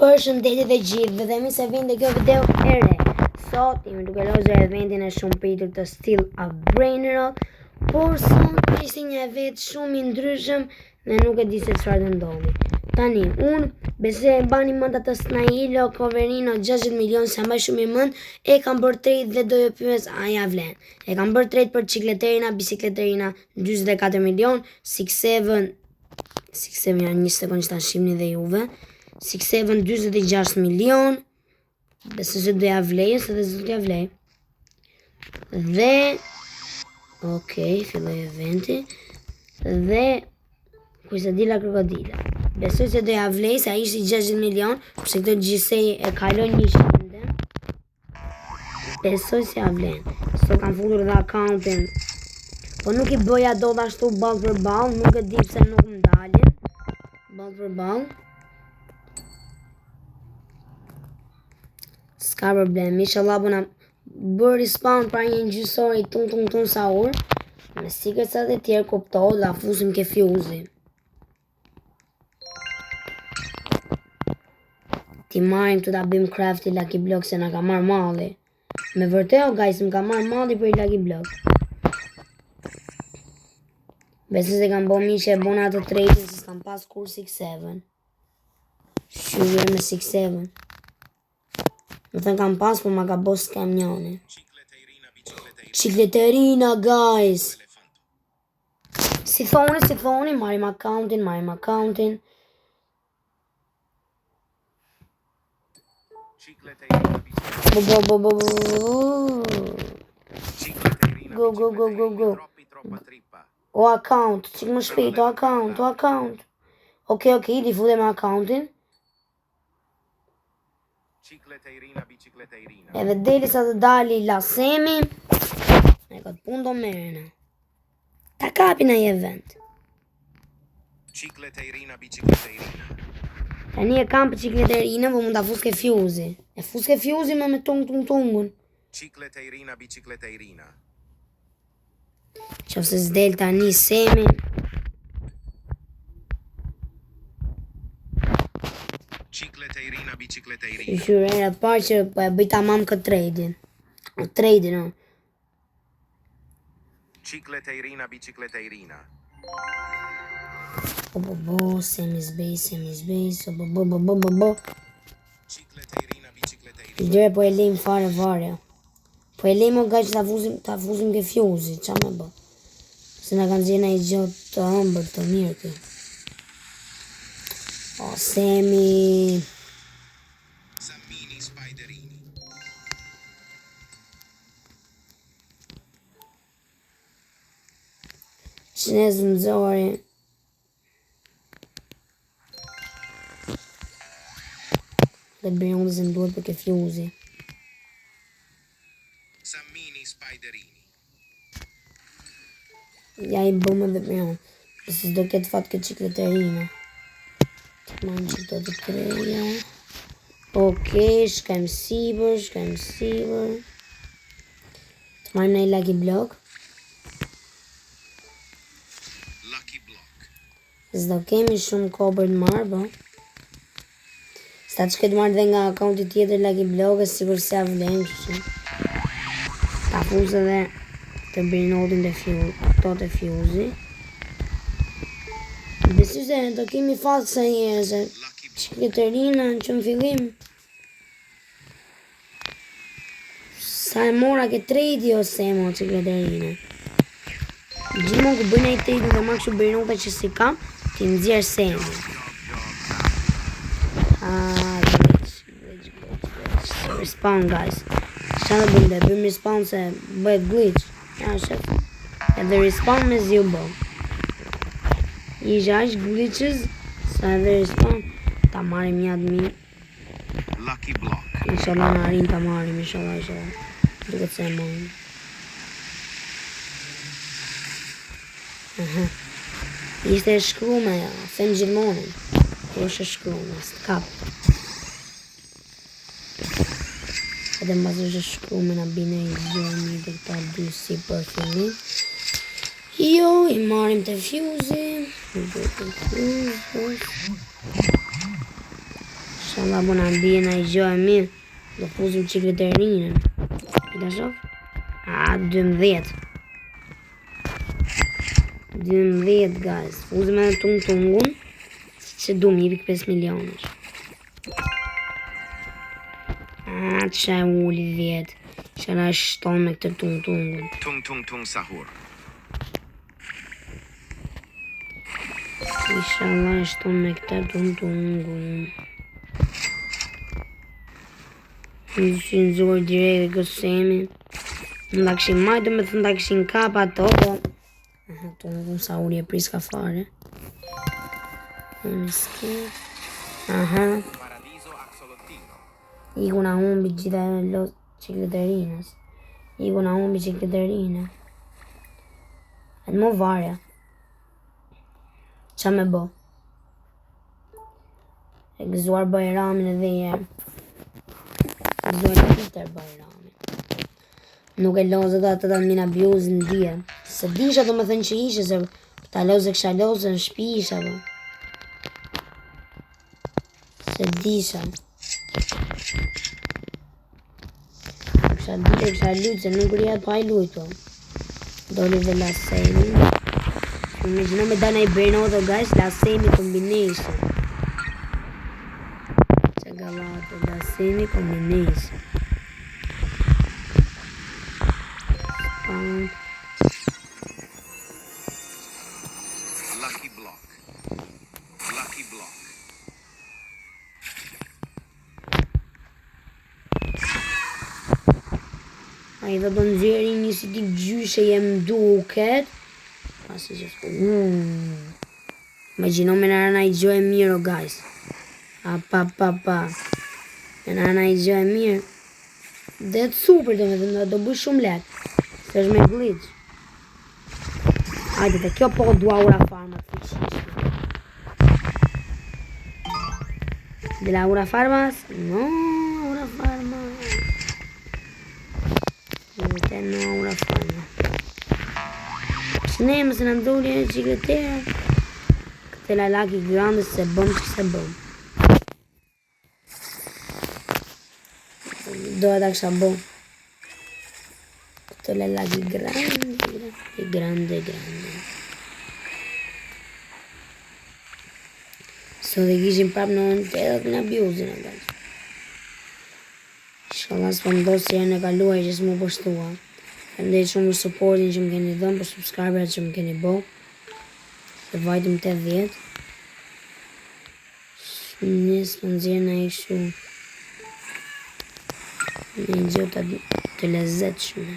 Përshëndetje të gjithëve dhe mirë se vini te kjo video e re. Sot jemi duke lozur eventin e shumë pritur të Steal a Brainrot, por sot ishte një event shumë i ndryshëm dhe nuk e di se çfarë do ndodhi. Tani, unë besoj e mbani mend atë Snailo Coverino 60 milion se mbaj shumë i mend, e kam bërë trade dhe do ju pyes a ja vlen. E kam bërë trade për Çikleterina, Bicikleterina 44 milion, 6 7 6 7 janë një sekond që ta shihni dhe juve. 6 7 46 milion. Besoj se do ja vlej ose dhe s'do ja vlej. Dhe Ok, filloi eventi. Dhe Kuisadila krokodila. Besoj se do ja vlej se ai ishte 60 milion, kurse këto gjithsej e kalojnë 100. Besoj se ja vlen. Sot kam futur dhe accountin. Po nuk i bëja dot ashtu ball për ball, nuk e di pse nuk më dalin. Ball për ball. S'ka problem, inshallah po na bëri spawn pra një gjysori tung tung tung sahur. Me secrets e tjerë kuptohet, la fusim ke fjuzi. Ti marrim të ta bëjmë crafty lucky block se na ka marrë malli. Me vërtet o guys, më ka marrë malli për lucky block. Besoj se kam bo mirë që e bona atë trade se s'kam pas kur 6-7. Shyqyr me 6-7. Më thënë kam pas, po ma ka bo scam njani. Çikleterina, guys! Si thoni, si thoni, marrim accountin, marrim accountin. Bo, bo, bo, bo, bo, bo. Go, go, go, go, go. O account, çik më shpejt, o account, o account. Okej, okej, di futem me accountin. Edhe deli sa të dali Lasemi, me këtë punë do merrena. Ta kapin ai event. Cicleteirina, bicicleteirina. Tani e kam për çikleterina, po mund ta fus ke fjuzi. E fus ke fjuzi me me tung tung tungun. Cicleteirina, bicicleteirina. Qofse s'del tani Semi. Cicleteirina, bicicleteirina. Shyqyr hera e parë që po e bëj tamam këtë trade-in. O trade-in, o. Cicleteirina, bicicleteirina. Po po po, Semi zbej, Semi zbej, po po po po po po. Cicleteirina, bicicleteirina. Gjere po e lejmë fare fare. Po e lejmë o guys ta fuzim, ta fuzim ke fjuzi, qa me bë? Se na kanë nxjerrë një gjë të ëmbël të mirë kë. O Semi. Sammini Spiderini. Qinez në zori. Dhe të bërë unë zë duhet për ke fjuzi. Sammini Spiderini. Ja i bëmë dhe bërë Se s'do ketë fat këtë çikleterina. Të marrim që të të treja. Okej, shkajmë sipër, shkajmë sipër. Të marrim në i lucky block. Lucky Block. S'do kemi shumë kohë për të marrë, po. Sa që këtë marrë dhe nga akaunti tjetër Lucky Block, e sigur se ja vlen, kështu që. Ta fus edhe të brinotin të fju, këto të fjuzi. Besoj se do kemi fat sa njerëz, se Lucky Block. çikleterina që në fillim. Sa e mora ke trade o se mo çikleterina. Gjithmonë ku bëjnë ai trade dhe marr kështu brinota që si kam, ti nxjerr semi. Ah, glitch, glitch, glitch, glitch. Respawn, guys. Qa do bëjmë dhe? Bëjmë respawn se bëhet glitch. Ja, shef. Edhe respawn me zi u bë. Isha aq glitches, sa edhe respawn. Ta marrim një admin. Lucky Block. Inshallah na arrin ta marrim, inshallah, inshallah. Duket se e marrim. Aha. Ishte e shkrume, ja, them gjithmonë. Kur është e shkrume, s'të kap. Edhe mbas është e shkrume na bine i gjë mirë të këta dy si për fillim. Jo, i marrim të fjuzi. I bëj të fjuzi. Inshallah po na bie naj gjë e mirë. Do fusim çikleterinën. Pita shoh. A, 12. 12, guys. Fusim edhe tung tungun. Se dum 1.5 milionësh. A, që e uli 10. Që na shton me këtë tung tungun. Tung tung tung sahur. Inshallah e shton me këtë tung tungun. Në si në zorë direkt e kësemi. Në ta kishin majtë, do me thënë ta kishin kap ato, po. Aha, tung tung sahuri e priska fare. Unë s'ke. Aha. Paradiso axolottino. Iku na humbi gjitha e los çikleterinës. Iku na humbi çikleterina. Atë më varja. Qa me bo? E gëzuar Bajramin edhe një herë. Gëzuar Peter Bajramin. Nuk e lozë dhe atë admin abuse në dje. Se disha do me thënë që ishe, se ta lozë kësha lozë në shpi isha, po. Se disha. Kësha ditë, kësha lujtë, se nuk rria pa i lujtë, po. Doli dhe La Semi. Imagjino me dana i Bernardo, guys, La Semi combination. Që gallate, La Semi combination. Spawn. Lucky block. Lucky block. Ai do do nxjerrin një si tip gjyshe jem duket. Pasi që s'po. Mm. Imagjino me na ra gjë e mirë o guys. A pa pa pa. Me na ra gjë e mirë. Dhe të super do me thënë, do bëj shumë lek. Se është me glitch. Hajde, dhe kjo po dua aura farma të fuqishme. De la aura farmas? No, aura farma. Në no aura farma. Pse ne më se në ndoli e çikletera. Këtë la Lucky Grande se bëm që se bëm. Doja ta kisha bëm. Këtë la Lucky Grande, grande, grande, grande. So dhe kishim prap në në të në abuse-in e guys. Inshallah s'po ndodh si herën e kaluar që s'mu poshtua. Faleminderit shumë për supportin që më keni dhënë, për subscriberat që më keni bo. Dhe vajtëm 80. Nis më nxjerr në kështu. Një gjë të, të lezetshme.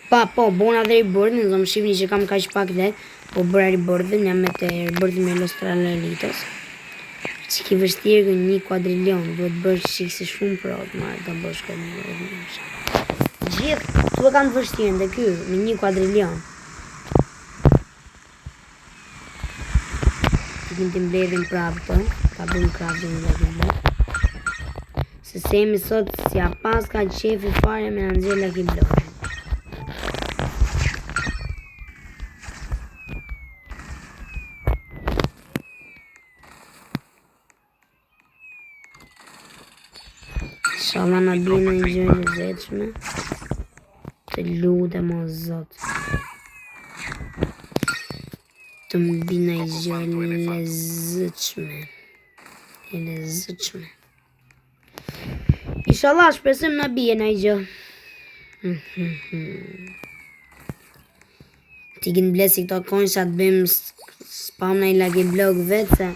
Pa, po, bona dhe rebirthin, do më shihni që kam kaq pak lek, po bëra rebirthin, jam me të rebirthin me Los Tralaleritos. Që ki vështirë kë një kuadrilion, duhet bësh shik si shumë pro të marrë të bësh këtë një kuadrilion. Gjithë, tu e kanë të vështirë dhe ky, me një kuadrilion. Ikim të mbledhim prapë këto, ta bëjmë crafting dhe lucky block. Se semi sot si a pas ka qefi fare me na nxjerr lucky block. Inshallah na bie në një gjë e lezetshme. Të lutem o Zot. Të më bie në një gjë e lezetshme. E lezetshme. Inshallah shpresojmë na bie në një gjë. Ti kënë blesi këto coins sa të bëjmë spam në i lucky block vetë se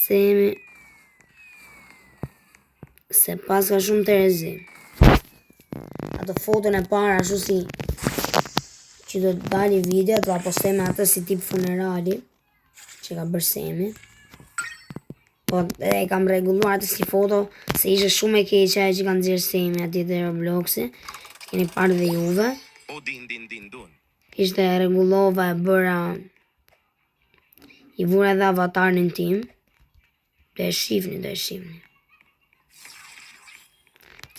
Semi se pas ka shumë të rezi. Ato foton e parë ashtu si që do të dali video, do ta postoj me atë si tip funerali që ka bërë Semi. Po e kam rregulluar atë si foto se ishte shumë e keqe ajo që ka nxjerrë Semi atje te Robloxi. Keni parë dhe juve. O din din din dun. Ishte e rregullova e bëra i vura edhe avatarin tim. Do e shihni, do e shihni.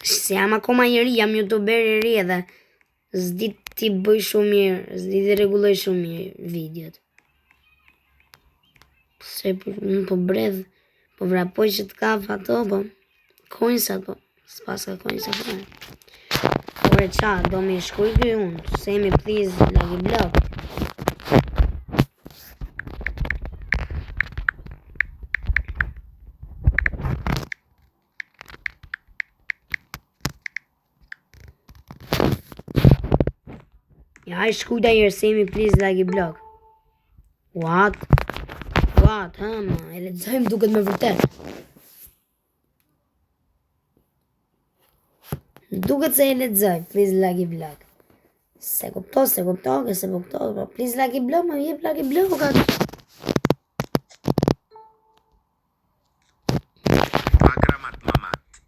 Se jam akoma i ri, jam youtuber i ri edhe s'di ti bëj shumë mirë, s'di ti rregulloj shumë mirë videot. Se po, unë po bredh, Po vrapoj që të kap ato, po. Coinsat, po. S'paska coinsa fare. Ore qa, do mi shkuj ky unë. Semi, please, lucky block. Ja, ai shkuj da herë, Semi, please, lucky block. What? What, ha, ma, e lexojmë duket me vërtet. Duket se e lexoj, please lucky block. Se kupto, se kupto, ke se kupto, po please lucky block, më jep lucky block atë. Bagramat mamat.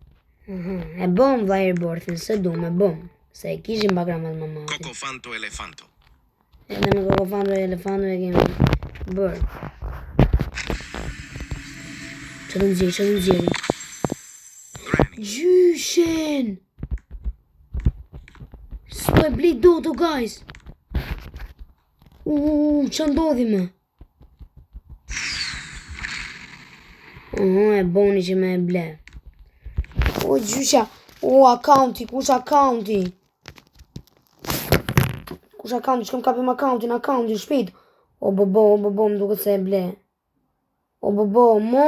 Mhm, E bom vllai rebirthin, se du, me bom. Se e kishim bagramat mamatin. Cocofanto elefanto. Edhe me kokofanto e elefanto e kemi bërë. Që të nxjerr, që të nxjerri? Granny. Gjyshen! S'po e bli dot, o guys! Uuu, që ndodhi më? Uhu, e boni që me e ble. O, gjysha! O, accounti, kush accounti? Kush accounti, shkëm kapim accountin, accountin, shpejt. O, bo, bo, o, bo, bo, më duket se e ble. O, bo, bo, mo!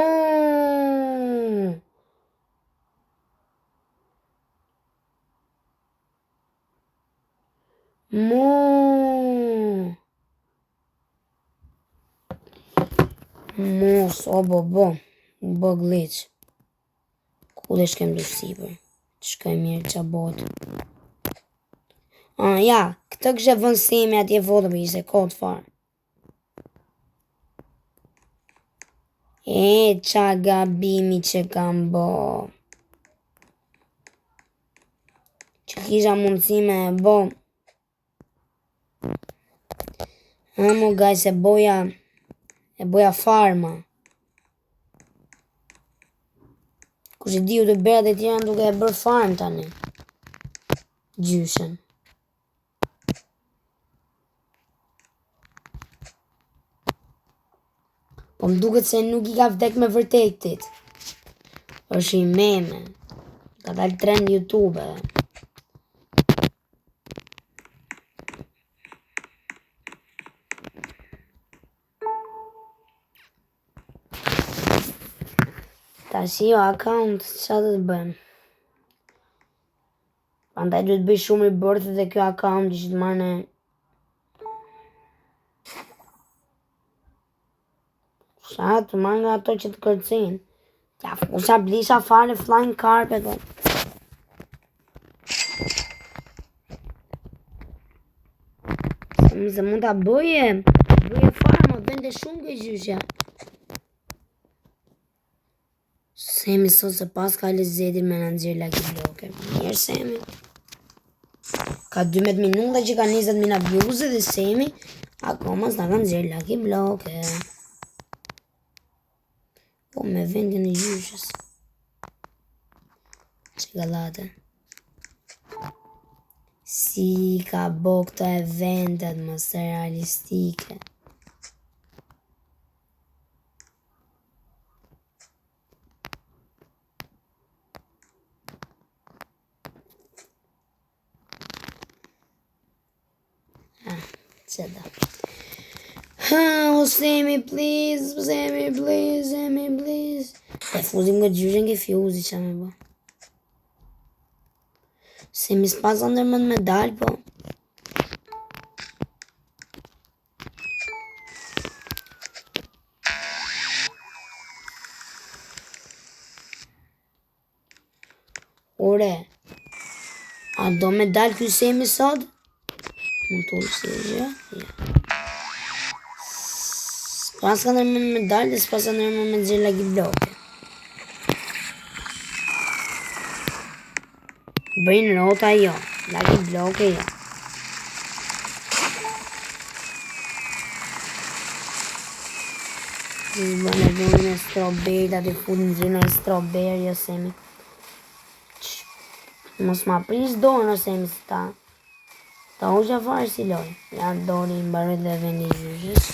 Mo! Mos, o bo bo, bo glitch. Ku dhe shkem të sipër? Të shkoj mirë qa bot. Ah, ja, këtë kështë vënë Semi atje foto, për ishte kot fare. E, qa gabimi që kam bo. Që kisha mundësi me e bo. Amo, guys, e boja, e boja farma. Kush e di të berat e tjera duke e bërë farm tani. Gjyshen. Po më duket se nuk i ka vdek me vërtetit. është i meme. Ka dalë trend YouTube edhe. Tash jo account, qa do të bëjmë? Prandaj duhet bëj shumë rebirth dhe kjo account që të marrë në Sa të marrë nga ato që të kërcin. Ja, fusa blisha fare flying carpet. Po. Se më se mund ta bëje. Bëje fare, më vende shumë kjo gjyshja. Semi sot se pas ka lezetin me në nxjerr lucky block. Mirë Semi. Ka 12 minuta që ka 20 mina views dhe Semi akoma s'na ka nxjerr lucky block. Po me vendin e gjyshës. Që gallate. Si ka bo këto eventet më se realistike. Ah, që da. Ha, o Semi, please, Semi, please, Semi, please. E fuzim nga gjyshën ke fjuzi që me bo. Semi s'pasa ndërmend me dal, po. Ore, a do me dal ky Semi sot? Mund të ulë si gjë? Ja. S'pas ka ndërmend me dal dhe s'pas ka ndërmend me nxjerr lucky block. Brain rota jo, lucky block jo. Bën e vendin e strawberry, aty fut nxjerr në strawberry o Semi. Mos ma prish dorën o Semi si ta. Ta hoqa fare si loj. Ja dori i mbaroj dhe vendi gjyshës.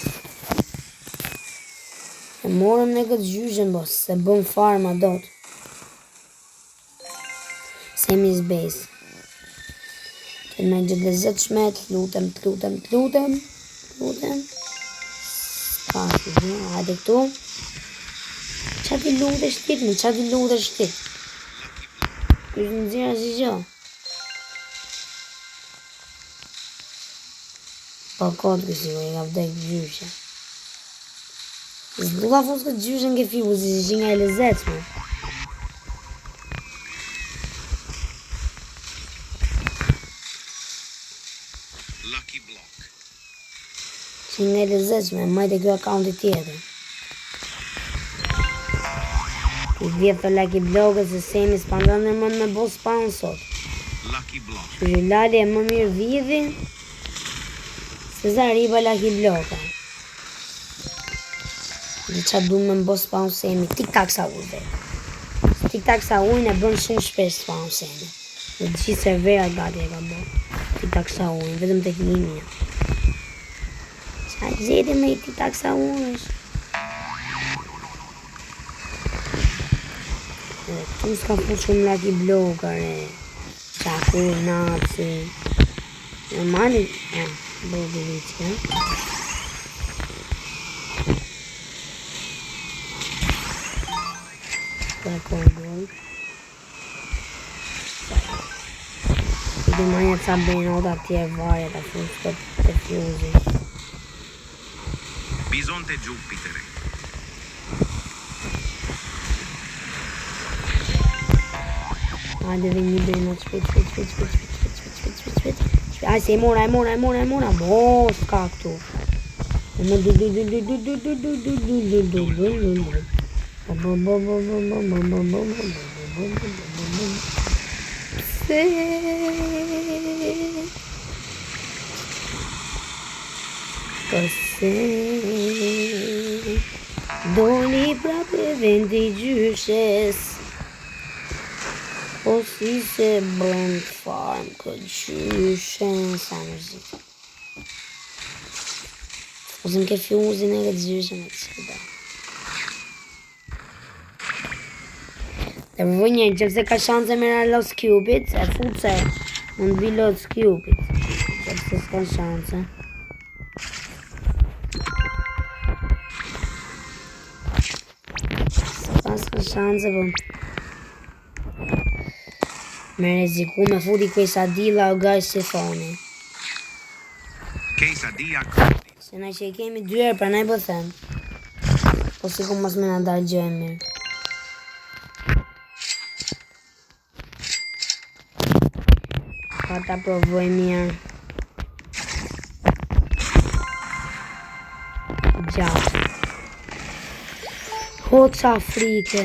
Morëm ne këtë gjyshen, bo, se bën farma dot. Sammy's Base. Të me gjithë lezetshme, të lutem, të lutem, të lutem, të lutem. S'ka si gjë, hajde këtu. Qa ti lutesh ti, me qa ti lutesh ti? Ky s'ë nxjerr asgjë gjë. Po kot ky sikur i ka vdek gjyshe. S'du ta fus këtë gjyshen ke Fuse, si që nga e lezetshme. Lucky Block. Që nga e lezetshme, majtë e kjo akaunti tjetër. I vjet të Lucky Block se Sammy s'pa ndërë më me bo spawn sot. Lucky Block. Kështu që lali e më mirë vidhi Se sa riba Lucky Block-a. Dhe qa du me mbo spawn Sammy Tik tak sa ujë dhe Tik tak sa ujnë e bën shumë shpesh spawn Sammy. Në të gjithë serverat gati e ka bo Tik tak sa ujnë, vetëm tek imi. Qa gjeti me i tik tak sa ujnë është Edhe këtu s'ka fut shumë Lucky Block-a re. Qa kur naci. Normali, e, Bogovic, ja. Black Hole Gold. I di manja ca brainrota atje varja ta fus këtë të Fuse-i. Bisonte Giupitere. Hajde dhe një brainrot shpejt, shpejt, shpejt, shpejt, shpejt, shpejt, shpejt, shpejt, shpejt, shpejt. Aj, se e mora, e mora, e mora, e mora. Mos ka këtu. E më du du du du du du du du du du du du du du du. Bo bo bo bo bo bo bo bo bo bo bo bo bo bo bo. Pse? Pse? Doli prapë eventi gjyshes. Po si se bën farm këtë gjyshen sa mërzit. Fusim ke Fuse-in e këtë gjyshen e të shkëta. Dhe vëvë një, që se ka shanse me ra Lost Cupid, e fut se mund vi Lost Cupid. Që se s'ka shanse. S'ka s'ka shanse, po. Me reziku me futi quesadilla o guys si thoni. Quesadilla crocodile. Se na që i kemi dy herë, pranaj po them. Po si ku mos me na dalë gjë e mirë. Pa ta provoj mirë. Gjatë. Ho qa frike.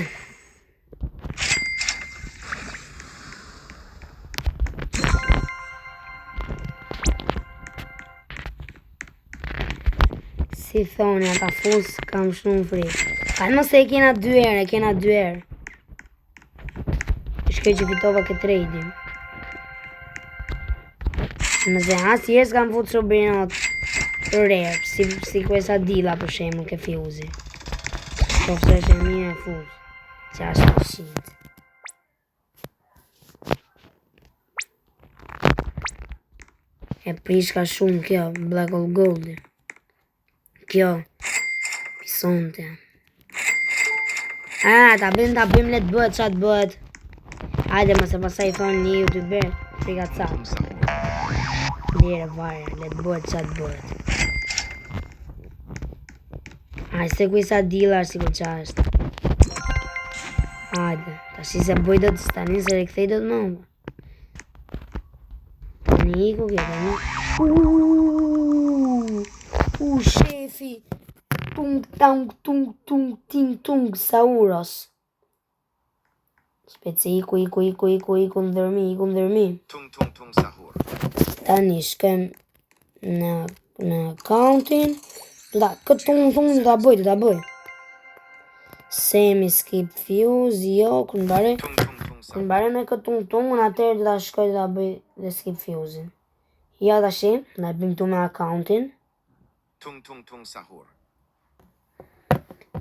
Si thoni, ata fus, kam shumë frikë. Ka mos e kena dy herë, e kena dy herë. Shkoj që fitova këtë trade-in. Nëse asnjëherë s'kam fut shumë brainrot rare, si, si quesadilla për shembull ke Fuse-i. Qoftë është e mirë e fus. 600. E prishka shumë kjo, Black Hole Gold. Kjo, pisonte. A, ta bëjmë, ta bëjmë, le të bëhet, qa të bëhet. Hajde, mos e pasaj i thonë një youtuber, frika ca. Tung sahur. Lere varja, le të bëhet, qa të bëhet. Aj, se quesadilla është sikur qa është. Hajde, tash se bëj dot, tani se rikthej dot më. Tani iku kjo, tani. Uuuu, u shefi. Tung tang tung tung ting tung sauros. Shpejt se iku, iku, iku, iku, iku në dhërmi, iku në dhërmi. Tung tung tung sahur. Tani shkojmë në në accountin. Do ta këtë tung tung do ta bëj, do ta bëj. Sammy skip fuse, jo, kur mbaroj, Tung tung tung kur sahur. mbaroj me këtë tung tungun, atëherë do ta shkoj do ta bëj dhe skip fuse-in. Ja tash, na bëjmë këtu me accountin. Tung tung tung sahur.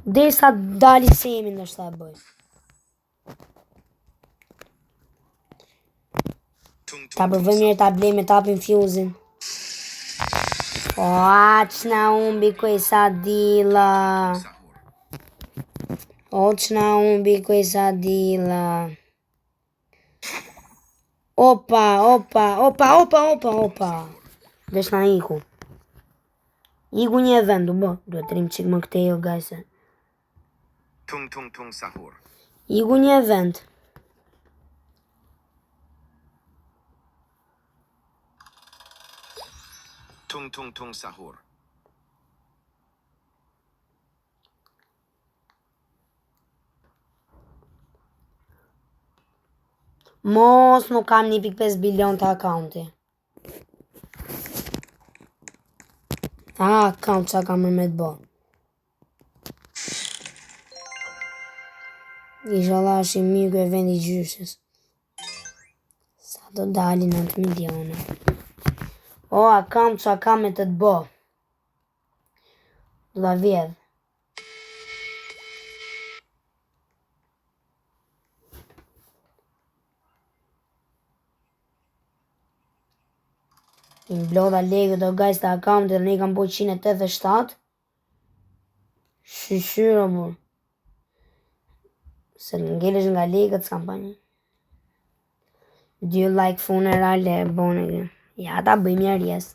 Derisa dali Semi ndoshta e bëj. Ta provoj mirë ta blejmë ta hapim fuzin. O, a që na humbi quesadilla. O, që na humbi quesadilla. Opa, opa, opa, opa, opa, opa. Desh na iku. Iku një event, u bë. Duhet të rrim çik më këtej, jo, guys. Tung tung tung sahur. Iku një event. Tung tung tung sahur. Mos nuk kam 1.5 bilion të akaunti. A, account që kam me të bo. Inshallah është i mirë ky eventi i gjyshës. Sa do dali 9 milione. O, account që kam me të të bo. Do ta vjedh. I mblodha lekët o guys të accountit dhe i kam po 187. Shyqyr o burr. Se në ngelesh nga lekët s'kam pa një. Do you like funeral e bone kjo. Ja ta bëjmë një rjes.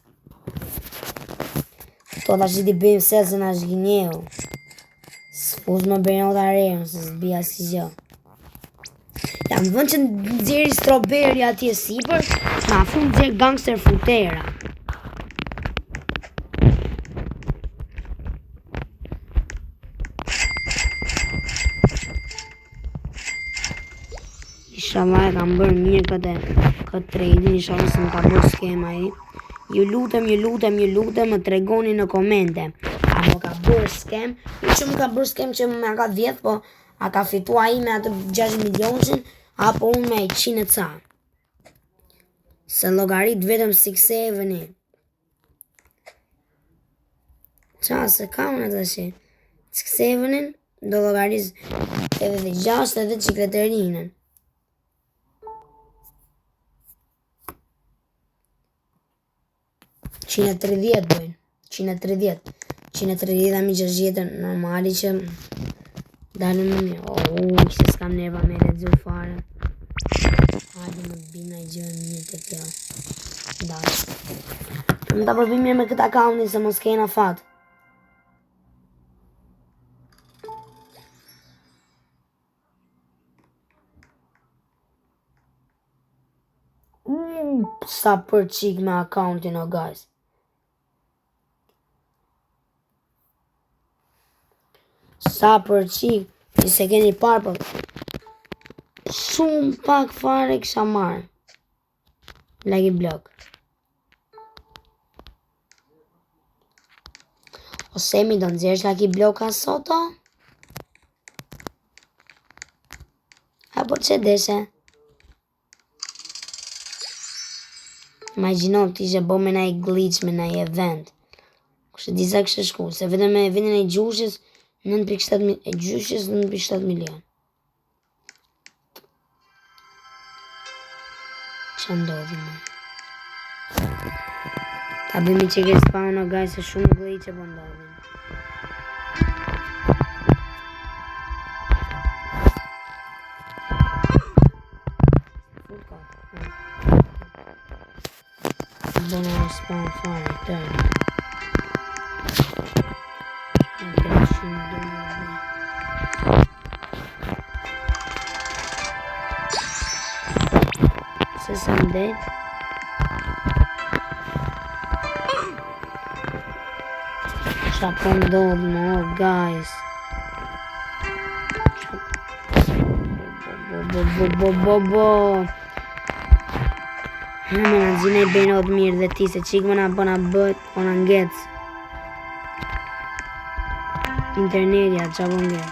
To ta që ti bëjmë se se na zhginjeu. S'fus më bëjnë ta rejën, se s'bi asgjë gjë. Ja, në vend që nxjerri strawberry atje sipër, na fund nxjerr gangster frutera. Inshallah e kam bërë mirë këtë këtë trading, inshallah se më ka bërë scam ai. Ju lutem, ju lutem, ju lutem, më tregoni në komente. A më ka bërë scam? Jo që më ka bërë scam që më ka vjedh, po a ka fitu ai me atë 6 milionin apo unë me 100 e ca. Se llogarit vetëm 6-7-i. Qa se ka unë atë shi? 6-7-in do llogaris edhe dhe 6 edhe çikleterinën. 130 bëjnë. 130. 130 ami 60 normali që dalën më mirë. Oh, se s'kam nerva me lexu fare. Hajde më të bina i gjë e mirë të kjo. Dash. Më ta provoj mirë me këtë accountin se mos kena fat. Sa për qik me accountin o guys. Sa për qik, që se keni parë, po shumë pak fare kisha marrë. Lucky block. Ose mi do nxjerrësh Lucky Blocka sot o? Apo që deshe? Imagjino ti ishe bo me naj glitch, me naj event. Kështë disa kështë shku, se vetëm me eventin e gjyshës 9.7 e gjyshës 9.7 milion. Që ndodhi më? Ta bëjmë që ke spawn o guys, se shumë glitch e po ndodhin. Fut ka. Bënë respawn fare, tërë. E shumë do më bëj. Se sa më del? Qa po ndodh më, oh guys. Bo, bo, bo, bo, bo, bo. Ha, me na gjine i bëjnë odë mirë dhe ti, se qik më na po na bët, po na ngec. Interneti, a qa po ngec.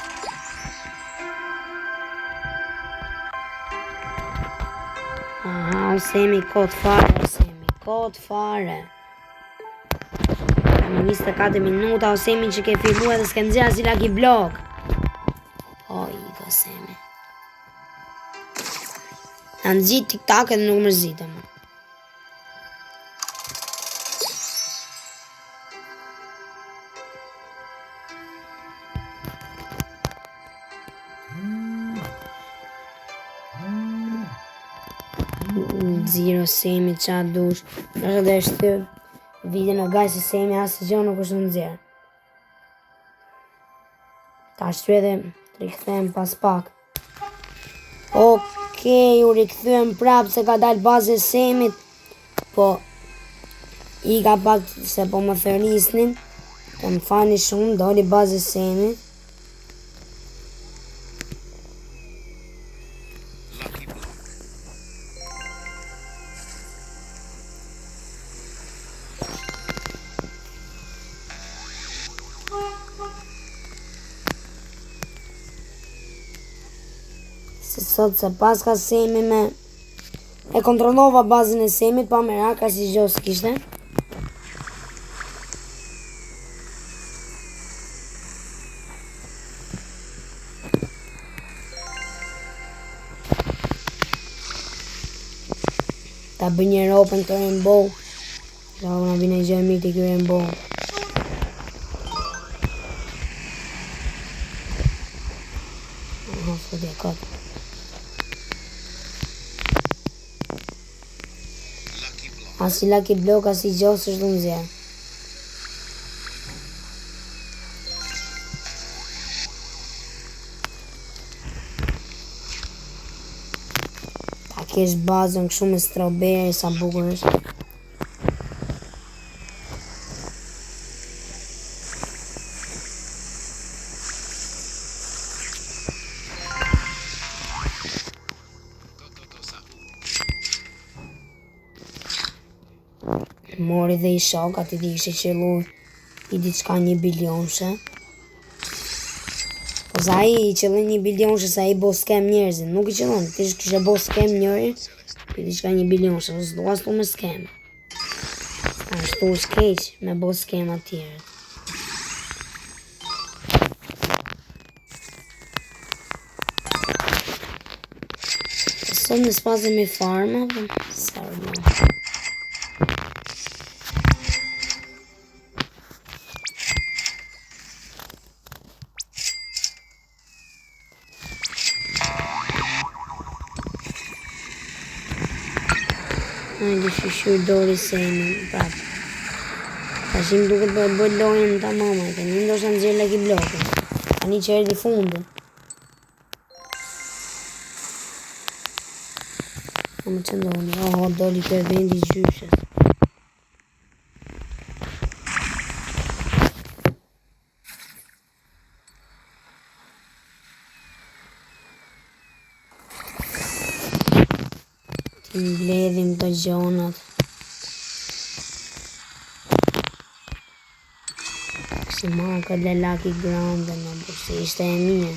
Aha, ose jemi kot fare, ose jemi kot fare. 24 minuta o Semi që ke fillu edhe s'ke nxjerrë asnjë lucky block. Po, i ka Semi. Na nxit TikTok edhe nuk mërzitëm. Zero Semi ça dush Nështë dhe shty Videon o guys se Semi asgjë nuk është nxjerrë Ta shty edhe të rikthehem pas pak Okej, u rikthyem prapë se ka dalë baza e Semit Po I ka pak se po më thërrisnin Të më falni shumë, doli baza e Semit Lucky block. Se sot se paska Semi me E kontrollova bazën e Semit pa merak asgjë s'kishte. Ta bëj një open të rainbow. Ja, unë vjen gjë e mirë te ky rainbow. Aha, futja kot. Lucky block. Asi lucky block, asi gjë s'është të nxjerr. Ta kesh bazën kështu me strawberry sa bukur është. Go go go sahur. Mori dhe i shok, aty di kishte qellu i diçka një bilionëshe. Po sa ai i qëllon një bilionëshe se ai bo scam njerëzit, nuk i qëllon, ti kishte bo scam njëri, i diçka një bilionëshe, po s'dua ashtu me scam. Ashtu është keq me bo scam atë tjerët. Sot në spazim i farma, po sa problem. Hajde shyqyr dori Semi, prap. Tash më duket po e bëj lojën tamam, ai tani ndoshta nxjerr lucky block-in. Tani që erdhi fundi. Po më që ndoni, oho, doli kjo vendi i gjyshes. Ti mbledhim të gjonat. Si marrë këtë Le Lucky Grande në po se ishte e mirë.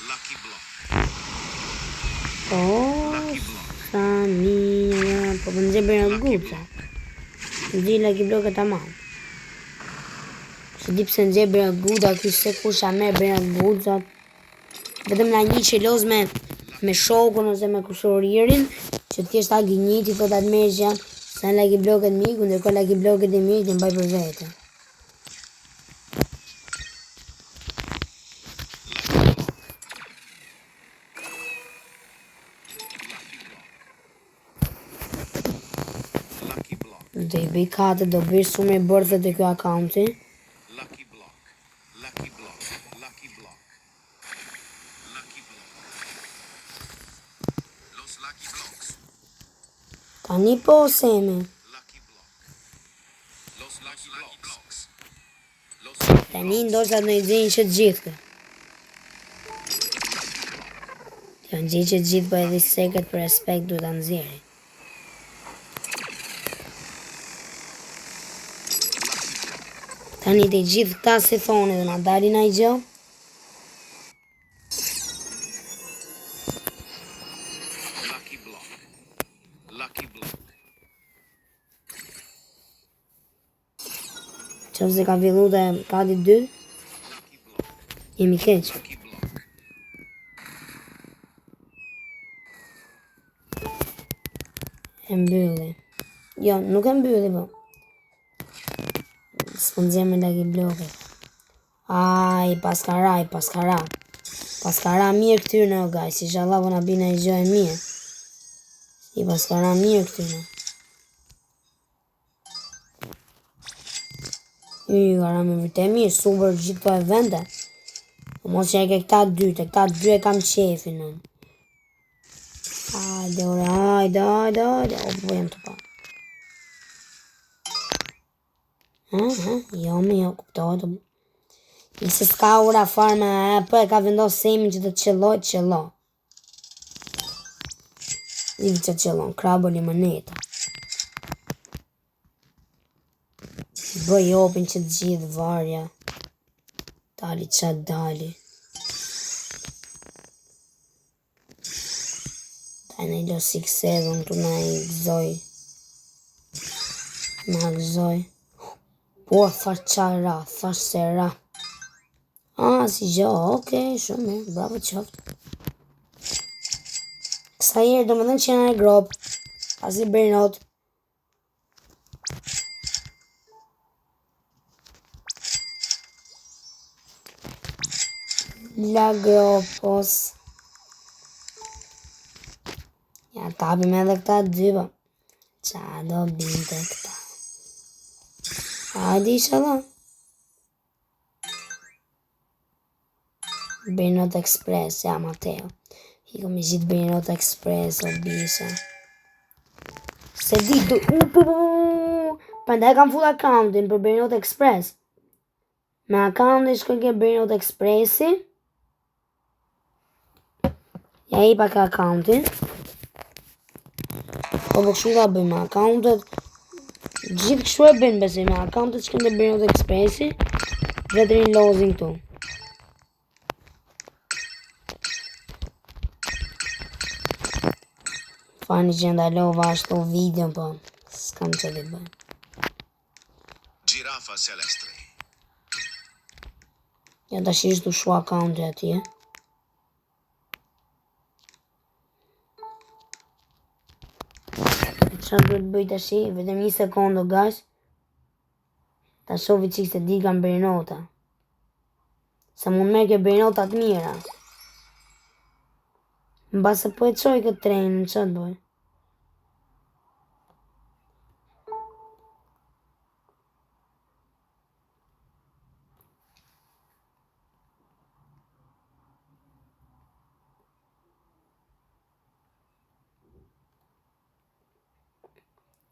Lucky block. Oh, Lucky block. sa mirë. Po më nxjerr bërë Lucky guca. block. Nxjerr Lucky Block e tamam. Se di pse nxjerr bërë guda, ky se kush a merr bërë guca. Vetëm na një që loz me me shokun ose me kushëririn, që thjesht ta gënjeti thot atë merr që janë sa Lucky Block-et miku, ndërkohë Lucky Block-et e mirë i mbaj për vete. Lucky block. Lucky block. Lucky block. Do i bëj katër, do bëj shumë i bërë të ky akaunti. Lucky block. Lucky block. Lucky block. Lucky block. Los lucky blocks. Tani po Semi. Lucky block. Los lucky blocks. Los lucky Tani ndoshta do i nxjerrin që të gjithë. kë. Jo nxjerr që të gjithë, po edhe secret për respekt duhet ta nxjerrin. Tani të gjithë këta si thoni dhe na dalin ai gjë. Lucky block. Lucky block. Qoftë se ka fillu dhe kati 2, jemi keq. E mbylli. Jo, nuk e mbylli, po. S'po nxjerr me lucky block. Aj, paska ra, paska ra. Paska ra mirë këtyre, o guys. Inshallah po na bina i gjë e mirë. I paska ra mirë këtyre. I ka ra me vërtet mirë, super gjithë këto evente. Po mos që e ke këta dy, te këta dy e kam qefin. Unë. Hajde, ore, hajde, hajde, hajde. O, po jam të pa. Ha, ha, jo, me jo, kuptohet. Nëse s'ka ura farma, e, po e ka vendos semin që të qëlloj, qëllo. I që qëllon, krabo limoneta. Bëj open që të gjithë varja. Dali qa dali. Daj në ilo 6-7 këtu na i gëzoj. Na gëzoj. Po, thash qa ra, thash se ra. Ah, si gjë, okej, shumë mirë, bravo qoftë. Kësa herë do më dhënë që janë e grop. Asi brainrot. La gropos. Ja tapim edhe këta dy, po. Qa do binte këta? Hajde inshallah. Brainrot Express, ja Mateo. Iko me gjithë Brainrot Express, o bisha. Se di, du, u, pu, pu, pu, Prandaj kam full accountin për Brainrot Express. Me accountin shkoj ke Brainrot Expressi. Ja i pak accountin. Po po kështu ka bëjmë me accountet. Gjithë kështu e bëjmë besoj me accountet shkojnë te Brainrot Expressi. Dhe të lozin këtu. Fani që ndalova ashtu videon, po s'kam që të bëj. Girafa celeste. Ja tash ishte u shua accounti atje. Qa duhet bëj tash? Vetëm një sekundë, guys. Ta shohi çik se di kam brainrota. Se mund merr ke brainrota të mira. Mbase po e çoj këtë trenin, qa të bëj?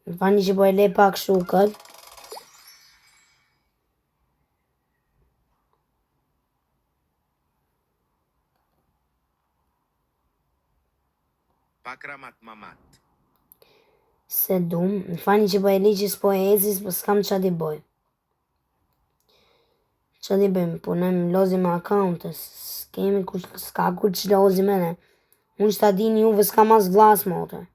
Më fani që po e le pak kështu kët. Pakramat mamat. Se dum, më fani që po e le që s'po e eci, s'po s'kam qa t'i bëj. Qa t'i bëjmë, punojmë lozim me account, s'kemi kush, s'ka kur që lozim edhe. Unë që ta dini juve s'kam as vlas motre.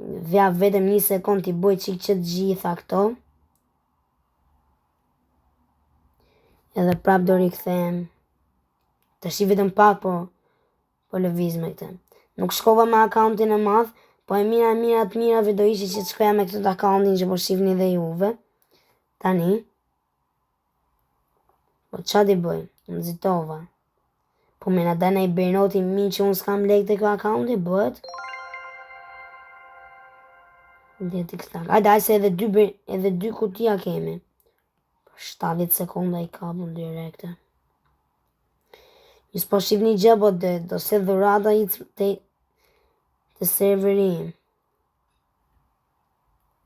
Vja vetëm një sekund t'i bëj çik që të gjitha këto. Edhe prap do rikthehem. Tash i vetëm pak po po lëviz me këtë. Nuk shkova me accountin e madh, po e mira e mira të mirave do ishe që të shkoja me këtë accountin që po shihni dhe juve. Tani. Po qa t'i bëj? Nxitova. Po me na dana i brainroti mi që unë s'kam lek te kjo accounti, bëhet. Dhe të këta. Ajde, ajde se edhe dy, edhe dy kutia kemi. Për 70 sekonda i kapun direkte. Ju s'po shihni gjë, po dhe, do se dhurata i te, te serveri im.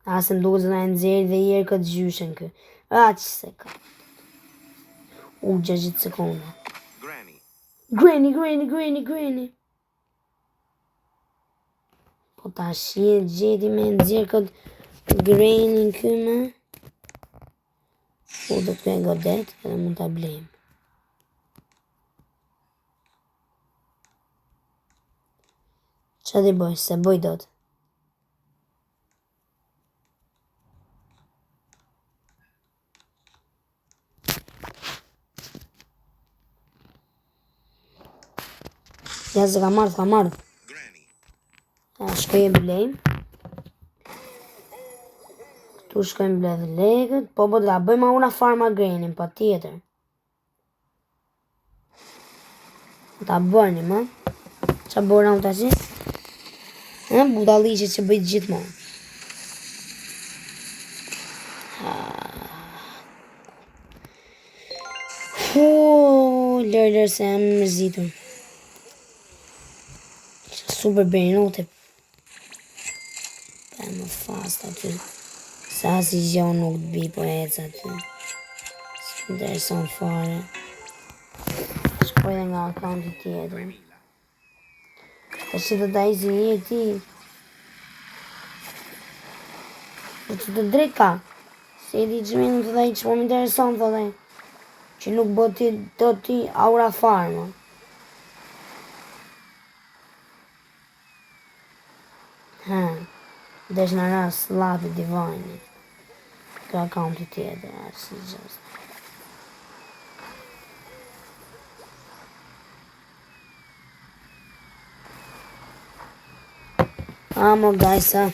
A se më duket se na e nxjerr dhe herë këtë gjyshen kë. Aq se ka. U, 60 sekonda. Granny. Granny, granny, granny, granny. Po tash e gjeti me nxjerr këtë Granny ky me. Po do të e godet edhe mund ta blejmë. Qa di bëj, se bëj dot. Ja se ka marrë, ka marrë. Ja, shkoj e blejmë. Këtu shkojmë mbledh lekët. Po, po, ta bëjmë aura farma Granny, pa tjetër. Ta bëni, më. Qa bëra unë tashi? E, budalliqe që bëjt gjithmonë. Hu, lërë, lërë se jam mërzitur. Super brainrote. Pa e më fast aty. Sa si gjo nuk të bi po ec aty. S'më intereson fare. Shkoj dhe nga akaunti tjetër. Tash do ta isi një ti. Po që të drejt ka. Se i di që mi nuk të dhe i që po më intereson, thotë ai. Që nuk bë ti do ti aura farma. Ha, desh në rast Slappy Divine. Ka akaunti tjetër, asë si gjështë. Amo, guys, a.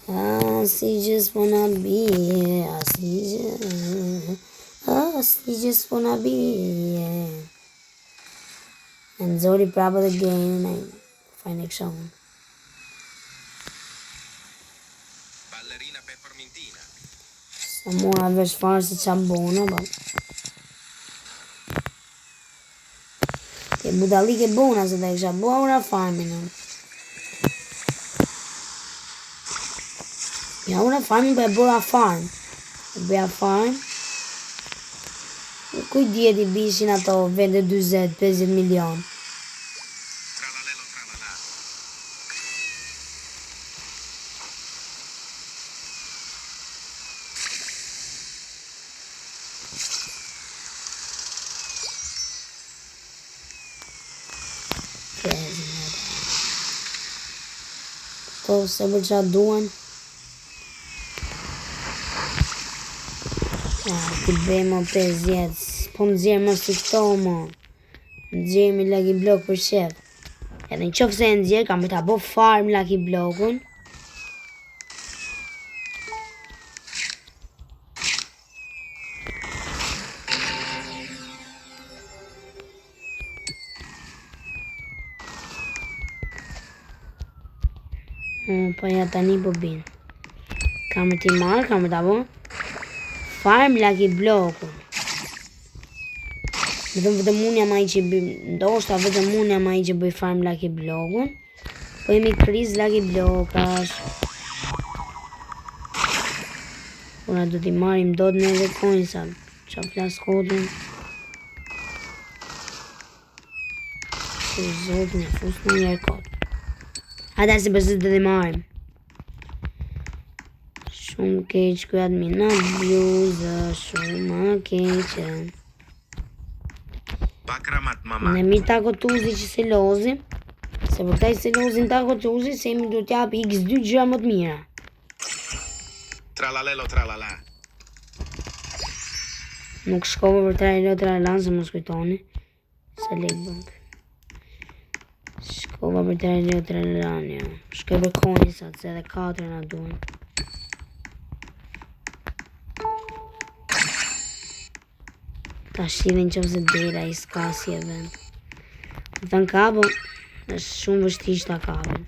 Asnjë gjë s'po na bie, asnjë gjë, asnjë gjë s'po na bie. E nxori prapë dhe Granny, ai, fajin e kisha unë. Ballerina peppermintina. Sa mora vesh fare se qa bona, ba. E budallik e bona, se ta kisha bo aura farmin. Ja aura farmin, po e bora farm. E bëja farm. Kuj dihet i bishin ato vende 40, 50 milion. Tralalelo tralala. Këto se për qa duan. Ja, ti bëj më 50, po nxjerr më si këto më. Nxjerr mi Lucky Block për qef. Edhe në qofë se e nxjerr, kam për ta bo farm Lucky Blockun. Po ja tani po bin. Kam për t'i marrë, kam për ta bo farm Lucky Blockun. Vetëm vetëm unë jam ai që bëj, ndoshta vetëm unë jam ai që bëj farm Lucky Blockun. Po jemi kriz Lucky Blockash. Ora do t'i marrim dot neve coinsa. Qa flas kodin? O zotin e fus në njerë kod. Hajde se bëzit do t'i marrim. Shumë keq ky admin abuse, shumë keq. Bakramat mama. Ne mirë Tako Tuzi që se lozim. Se për këta që se lozin Tako Tuzi, se jemi do t'jap x2 gjëra më të mira. Tralalelo tralala. Nuk shkova për tralalelo tralala, se mos kujtoni. Se lek bën. Shkova për tralalelo tralala, jo. Shkoj për coinsat, se edhe 4 na duhen. Ta shidhin që ose dela i s'ka si e vend. Më thënë ka, po është shumë vështirë ta kapin.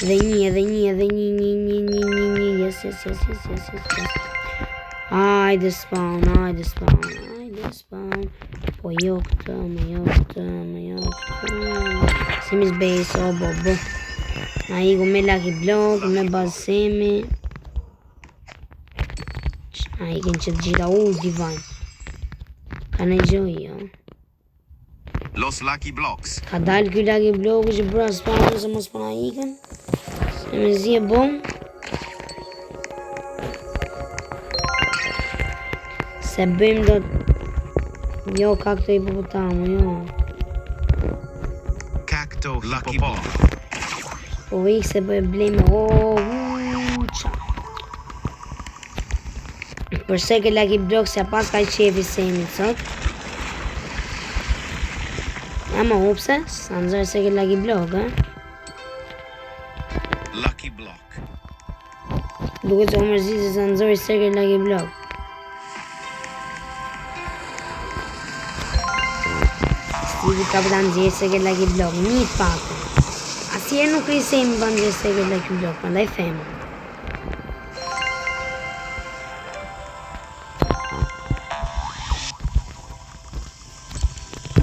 Edhe një, edhe një, edhe një, një, një, një, një, një, yes, yes, yes, yes, yes, yes, yes. Hajde spawn, hajde spawn, hajde spawn. Po jo këtë, më jo këtë, më jo këtë. Semi's base, o bo, bo. Na iku me Lucky Block, me bazë. Na ikin që të gjitha, u, divine. Ka në gjë, jo. Los Lucky Blocks. Ka dalë ky Lucky Blocku që bëra spawn se mos po na ikën. Se me zi e bom. Se bëjmë do... Jo, ka këto hipopotamu, jo. Cacto Lucky Block. Po ik se po e blejmë. O, u, qa. Përse ke Lucky Block se pas ka qefi Semit sot. Ja më hupse, sa nxërë se ke Lucky Block, eh? Lucky Block. Duket se u mërzit se sa nxori se ke Lucky Block. Steve ka për ta nxjerrë se ke Lucky Block, një pak. Asnjëherë nuk risemi pa nxjerrë se ke Lucky Block, prandaj them.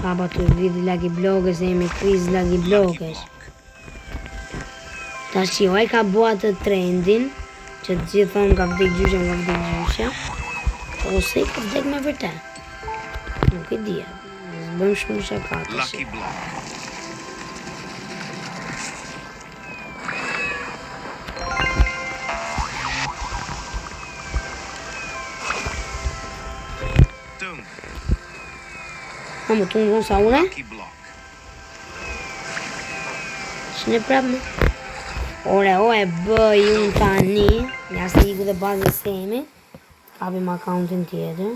Papa të vidh Lucky Block se jemi kriz Lucky Lucky Blockësh. Block. Tash jo, ai ka bo atë trendin që të gjithë thonë ka vdek gjyshja, ka vdek gjyshja. Ose i ka vdek me vërtet. Nuk e di. S'bëjmë shumë shaka tash. Lucky Block. Tung. Ha më tung tung sa ure? Lucky Block. Që ne prapë më? Ore, o e bëj unë tani. Ja se iku dhe bazë semi. Kapim accountin tjetër.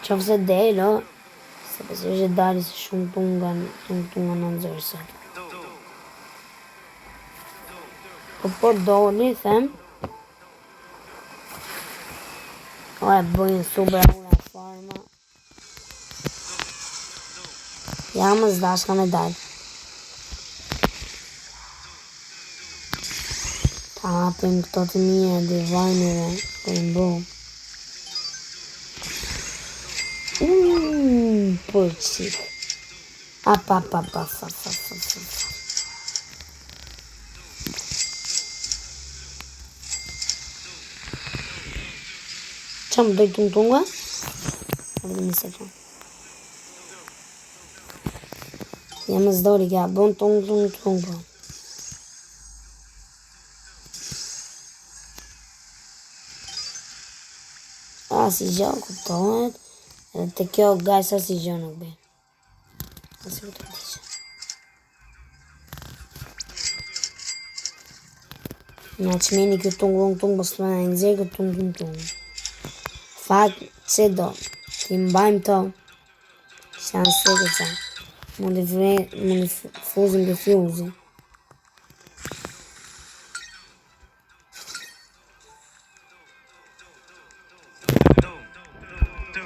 Qofse se del, o, se besoj që dali se shumë tunga, tung tunga në nxërë sot. Po po doli, them. O e bëjnë super ura farma. Ja më zdashka me dalë. Ta hapim këto të mira, divineve, po i mbo. Uuu, po qik. Ap, ap, ap, ap, ap, ap, ap, ap. Qa më doj tung tunga? Vetëm një sekund. Ja më zdori kja, bon tung tung tung po. A, si gjë, kuptohet. Edhe te kjo, guys, asnjë gjë nuk bëj. Asnjë kuptohet gjë. Na çmeni ky tung tung tung, mos më na nxjerr ky tung tung tung. Fakt, se do, ti mbajmë to. Se janë sekë ca. Mund i vre, mund i fuzim të fjuzi.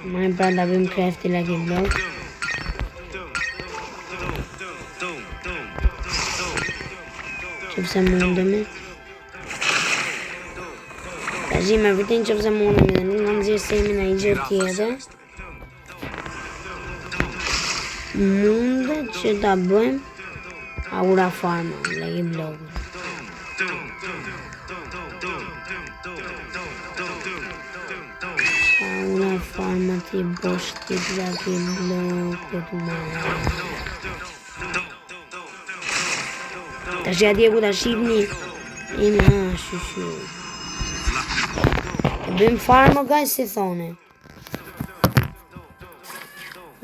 Marrim pra ta bëjmë crafty Lucky Block. Qofse mundemi. Ta gjim e vërtet qofse mundemi dhe nuk nga nxjerr semi në një gjë tjetër. Mundet që ta bëjmë Aura Farm, Lucky Block. Aura Farm ti bosh ti Lucky Block të më. Tash atje ku ta shihni. Ime, ha, shu shu. E bëjmë farm, o guys, si thoni.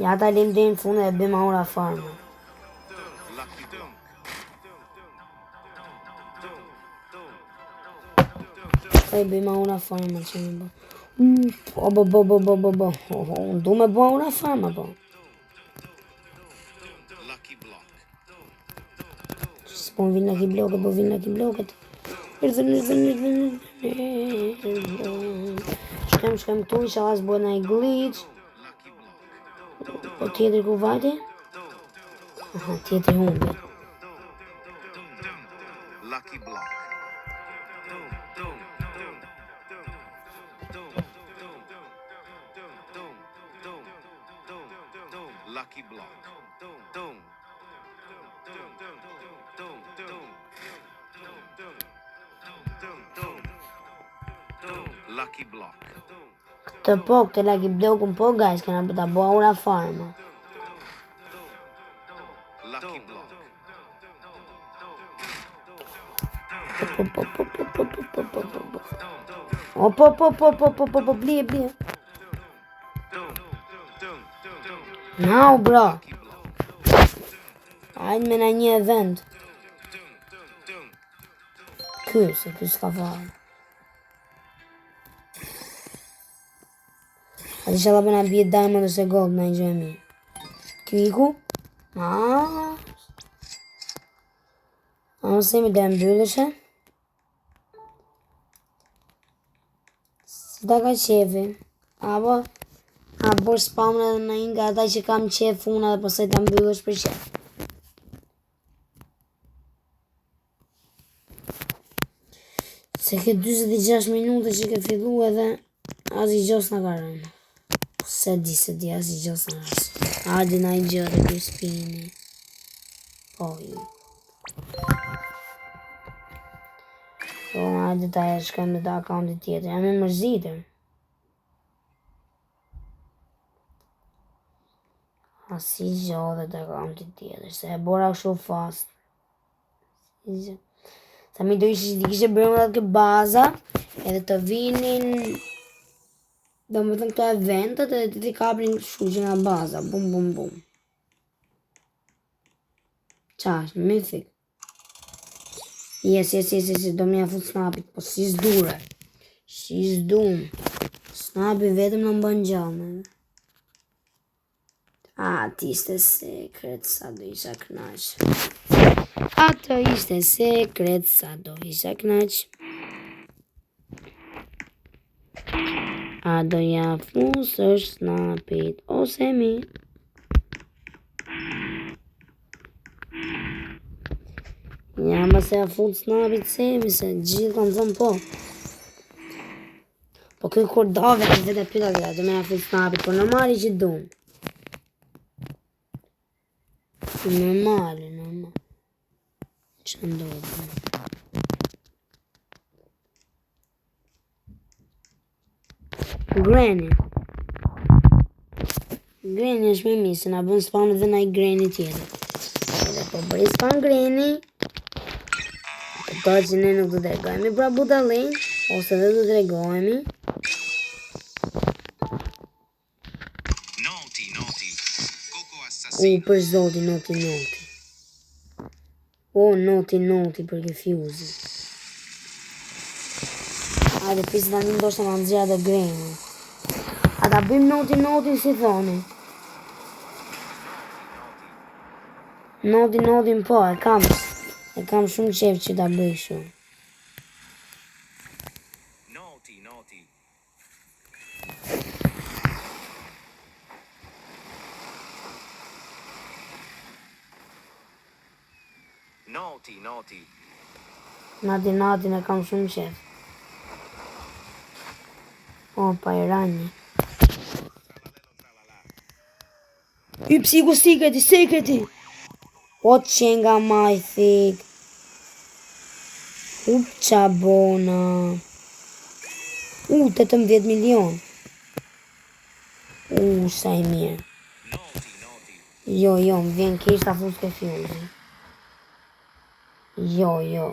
Ja ta lim deri në fund e bëjmë Aura Farm. Lucky Block. Po e bëjmë Aura Farm që më bë. Po bo bo bo bo bo bo. Unë du me bo Aura Farm apo? Lucky Block. S'po më vinë Lucky Blocket, po vinë Lucky Blocket. Erdhën, erdhën, erdhën, erdhën. Shkojmë, shkojmë këtu, inshallah s'bohet ndonjë glitch. Lucky Block. Po tjetri ku vajti? Aha, tjetri humbi. Lucky Block. Lucky Block. Lucky Block. Këtë po, këtë Lucky Blockun po, guys, kena për ta bo aura farm. Lucky Block. Po, po, po, po, po, po, po, po, po, po. O, po, po, po, po, po, po, po, blije, blije. Now, bro. Lucky Block. Hajde me na një event. Ky, se ky s'ka fare. A inshallah po na bie diamond ose gold në një gjë e mirë. Ky iku? Ah. A mos jemi dhe mbyllëshe? Si ta ka qefi? Apo, a bo spawn edhe në një nga ata që kam qef unë edhe pastaj ta mbyllësh për qef. Se ke 46 minuta që ke fillu edhe asgjë gjë s'na ka rënë. Se di, se di, asgjë gjë s'na ka rënë. Hajde na i gjë dhe ky spini. Po, i. Po, hajde ta e shkojmë dhe të akaunti tjetër. Jam e mërzitër. Asi gjë dhe të akaunti tjetër. Se e bora kështu fast. Si gjë. Sa mi do ishe që t'i kishe bërë nga këtë baza, edhe të vinin, do më thënë këto eventet edhe të t'i kapnin kështu që nga baza, bum bum bum. Qa është, mythic. Yes, yes, yes, yes, yes, do më ja fut snapit, po si s'dure. Si s'dum. Snapi vetëm në mbën gjallë. A, ti ishte sekret, sa do isha knaq. Atë ishte sekret, sa do isha knaq. A do ja fusësh snapit, ose mi? Ja, ma se ja fut snapit semi, se gjithë kam thënë po. Po ky kur dove të vetë pyeta dhe do me ja fut snapit, po normali që dum. Normali, normal. Që ndodhë? Granny. Granny është më mirë, se na bën spawn edhe na i Granny tjetër. Edhe po bëri spawn Granny. Kuptohet që ne nuk do tregohemi pra budallin, ose dhe do tregohemi. Naughty, naughty. Coco U, assassino. për zoti, naughty, naughty. O, naughty, naughty për ke fjuzi. Hajde, pisi tani ndoshta ma nxjerr atë Granny. A ta bëjmë naughty, naughty si thoni? Naughty, naughty po, e kam. E kam shumë qef që ta bëj kështu. Naughty, naughty. Naughty, naughty. Naughty, naughty e kam shumë qef. O, pa i rani. Y psiku sekreti, sekreti! O që nga mythic. Up qa bona. U, 18 milion. U, sa i mirë. Naughty, naughty. Jo, jo, më vjen keq ta fus ke fjuzi. Jo, jo.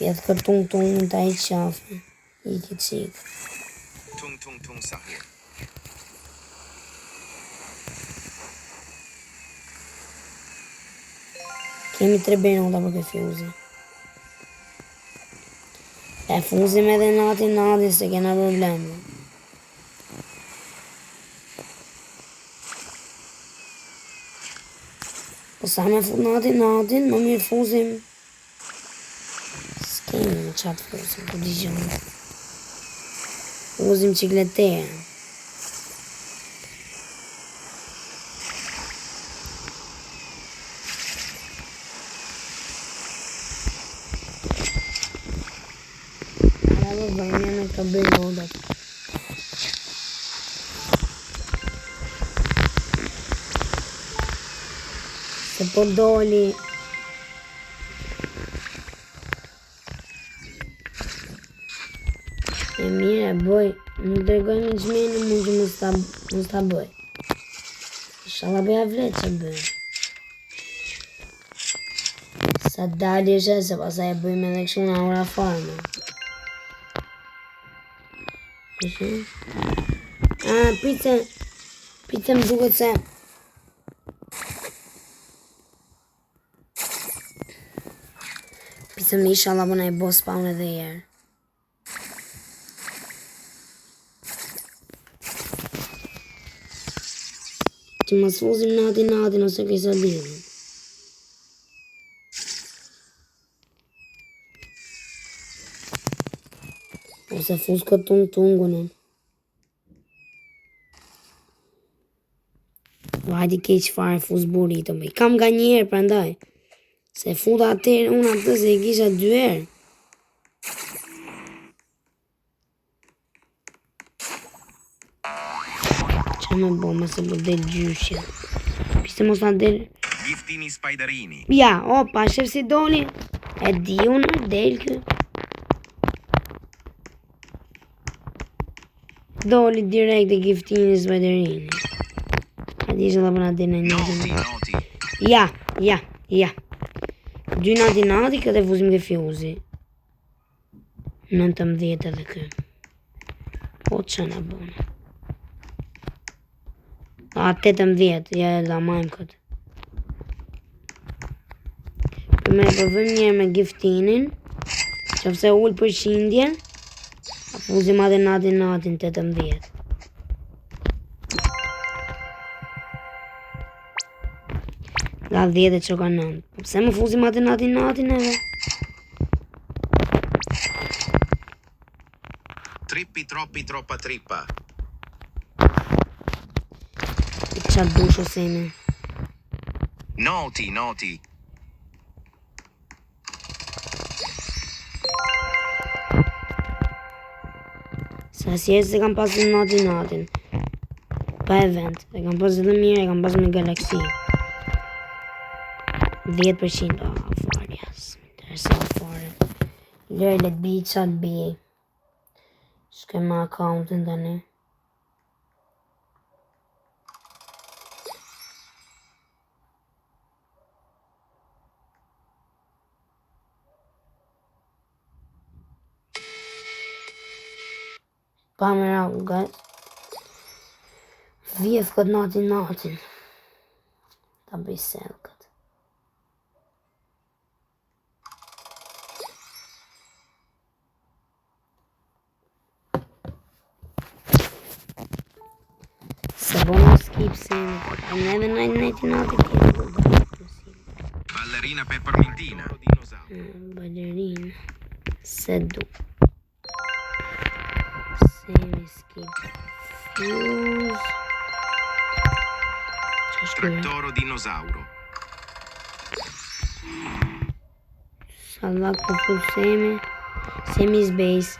Jetë kërtung tung ta i qafe. I ki qik. Tung tung tung sahur. Kemi 3 minuta për këtë fjuzi. E fuzim edhe natin natin se kena probleme. Po sa me fut natin natin, më mirë fuzim. S'kemi më qa të fuzim, po di gjë. Fuzim çikleterën. Ara më bëjmë me këto brainrotat. Se po doli. E mirë e bëj, nuk dërgoj me gjmenë, mund që mos ta, mos ta bëj. Ishalla bëja vletë që bëj. Sa dali është se pastaj e bëjmë edhe kështu në aura farma. Kështu. Ah, prit se, prit se më duket se Prit se më ishalla po na i bo spawn edhe herë. Që mos fuzim natin natin ose quesadillën. Ose fuz këtë tung tungun unë. Vajti keq fare fuz burrito. Me i kam nga njëherë prandaj. Se futa atëherë unë atë se i kisha dy herë. Qa me bo, më se po del gjyshja. Pse mos na del... Giftini Spiderini. Ja, opa, shef si doli. E di unë, del kë. Doli direkt e giftini Spiderini. A di që dhe për na del në një. Ja, ja, ja. Dy nati nati, këtë e fuzim ke fjuzi. 19 edhe kë. Po që na bone. A, 18, ja e la majmë këtë. Për me provojmë njëherë me giftinin. Qofse ul përqindjen, a fuzim atë natin natin 18. Nga 10 e që ka 9. Po pse më fuzim atë natin natin edhe? Trippi troppi troppa trippa. Qa dush ose ime? Naughty naughty. Sa si e se kam pasur natin natin. Pa event. E kam pasur edhe mirë, e kam pasur me galaksi. 10%. Ah, fare, jas. Interesant fare. Lërë le të bi qa të bi. Shkoj me accountin tani. Pa me raku, guys. Vjedh këtë natin natin. Ta bëj sell këtë. Se bo më skip se A neve në natin natin tjetër do do Ballerina peppermintina. Ballerina. Se du. Semi skip. Fuse. Qa është kjo? Trattoro dinosauro. Sallak po fut Semi. Semi's base.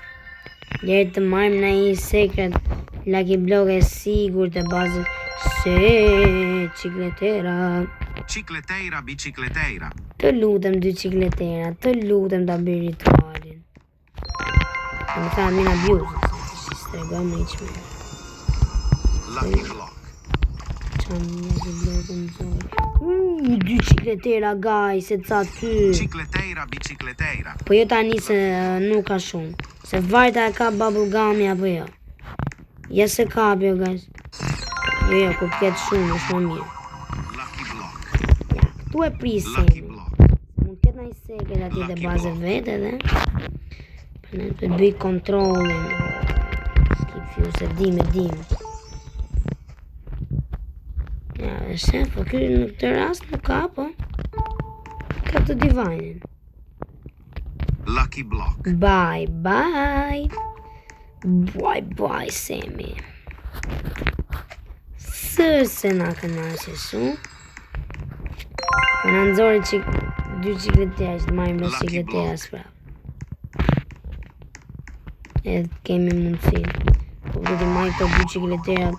Lërë të marrim në një secret Lucky Block e sigurt e bazës se cikletera. Cicleteira bicicleteira. Të lutem dy cikletera, të lutem ta bëj ritualin. Do të thënë admin abuse, se s'tregoj më i çmë. Lucky block. Qa më Lucky Block në zorë. Uuu, dy cikletera, guys, se ca ty. Cicleteira bicicleteira. Po jo tani se nuk ka shumë. Se vajta e ka bubblegumi apo jo. Ja se ka apo jo, guys. Jo, jo, kur ketë shumë, është më mirë. Lucky block. Ja, këtu e prisim. Lucky block. Mund të ketë ndonjë secret atje te Lucky bazë block. vetë edhe. Po ne të bëj kontrollin. Skip fuse, e dim, e dim. Ja, e shef, po ky në këtë rast nuk ka, po. Ka të divine. Lucky block. Bye, bye. Bye, bye, Semi. Së se na kënaqe shumë. Po na nxori çik dy cikletera që të marrim me Lucky cikletera block. sprap. Edhe kemi mundësi. Po do t'i marr këto dy cikleterat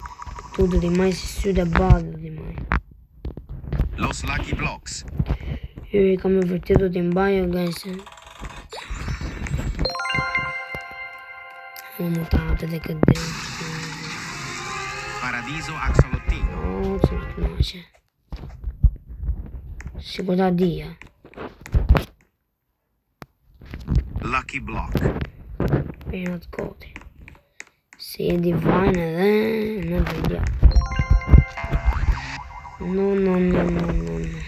këtu do t'i marr si sy dhe badë do t'i marr. Los Lucky Blocks. Ju i kam e vërtet do t'i mbaj o guys. Unë mund ta hapë edhe këtë dhe. Paradiso Axolottino. O, që në të naqe. Sikur ta dija. Lucky Block. Për atë koti. Se e divine edhe në të dja. No, no, no, no, no, no.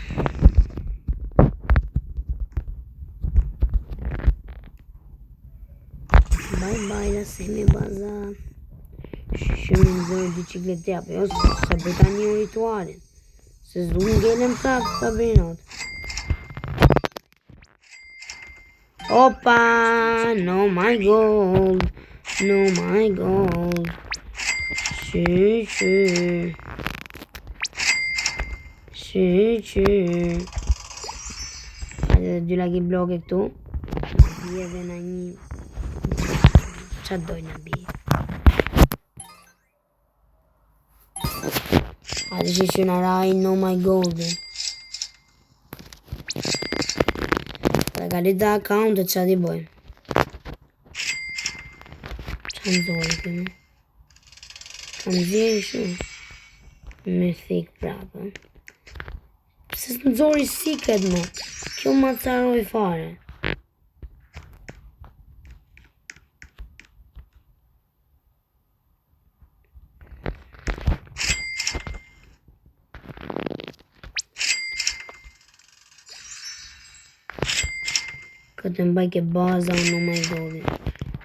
Bye bye la semi baza. Shumë në zërë dy çiklete apo jo se bëj tani unë ritualin. Se s'du ngelem prapë pa brainrot. Opa, no my gold. No my gold. Shyqyr. Shyqyr. Hajde dhe dy lucky blocke këtu. Na bie dhe na një... Qa doj na bie? Hajde që që na raj no my gold. Dhe ka litë dhe account e qa di bojmë. Qa në zori këmë? Qa në zori shu? Me thik prapë. Pse s'më nxori secret më? Kjo ma caroj fare. Këtë mbaj ke baza unë no my goldin.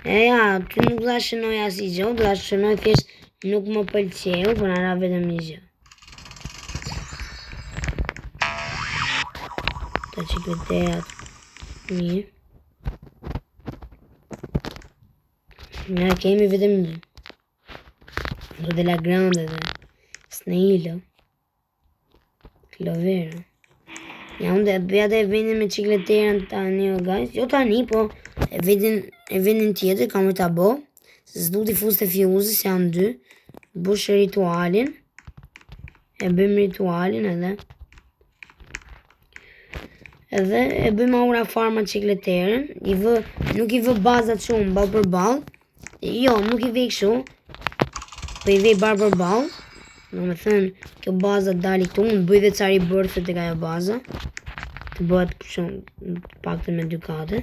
E ja, ty nuk dha shënoj asnjë gjë, dha shënoj thjesht nuk më pëlqeu, por na ra vetëm një gjë. Ta çikleterat. Mirë. Ne kemi vetëm një. Do de la grande dhe Snailo. Clovera. Ja unë dhe bëja dhe eventin me çikleterën tani o guys. Jo tani, po eventin, eventin tjetër kam për ta bo. Se s'du t'i fus te fuzi, se janë dy. Bush ritualin. E bëjmë ritualin edhe. Edhe e bëjmë aura farma çikleterën. I vë, nuk i vë bazat shumë ball për ball. Jo, nuk i vej kështu. Po i vej ball për ball. Do me thënë, kjo baza dali këtu, unë bëj dhe ca rebirth tek ajo baza. Të bëhet kështu, paktën me dy kate.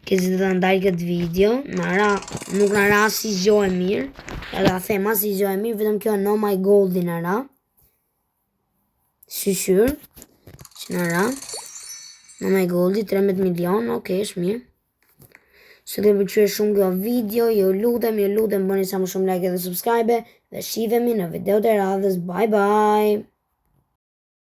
Kezi do ta ndaj këtë video, na ra, nuk na ra si gjë e mirë. Ja ta them asnjë gjë e mirë, vetëm kjo no my goldi na ra. Shyqyr, që na ra. No my goldi, 13 milion, okej, është mirë. Se të pëlqyer shumë kjo video, ju lutem, ju lutem bëni sa më shumë like dhe subscribe dhe shihemi në videot e radhës. Bye bye.